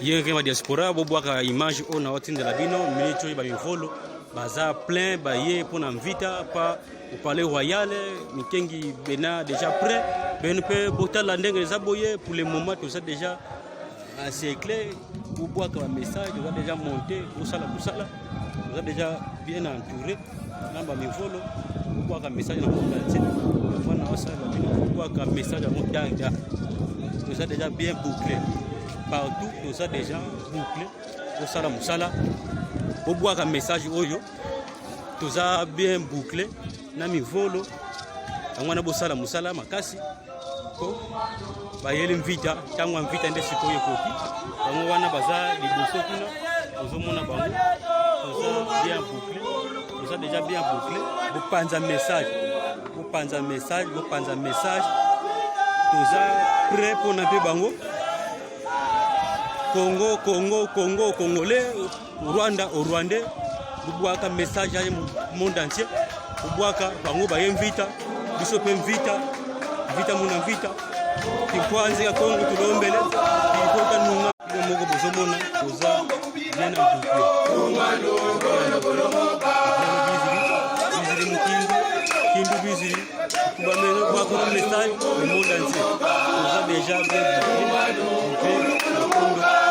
Ye ba diaspora bobwaka image oyo naotindela bino minute oyo bamivolo baza plein baye mpo na mvita pa au palais royal mikengi bena déjà prêt beno mpe botala ndenge eza boye. Pour le moment toza déjà encerclé, bobwaka bamessage, toza déjà monté, bosala mosala, toza déjà bien entouré na bamivolo. Bobwaka message na monde entier, wana osala bino bobwaka message yango danga. Toza déjà bien bouclé partout, toza déjà bouclé, bosala mosala, bobwaka message oyo, toza bien bouclé na mivolo yango wana. Bosala mosala makasi po bayeli mvita, ntango ya mvita nde sikoyo ekoki. Bango wana baza liboso kuna, ozomona bango, toza bien bouclé, toza déjà bien bouclé. Bopanza message, bopanza message, bopanza message, toza prêt mpona mpe bango. Congo, Congo, Congo, Congolais, Rwanda, au Rwandais, bobwaka message ya monde entier, bobwaka bango baye mvita, biso mpe mvita, mvita muna mvita kinkwanzi ya Kongo tulombele ikota nunga bino moko bozomona toza bien na boucle bizili mukindu kindu bizili kubameno message le monde entier, toza déjà bien bouclé, bouclé na Kongo.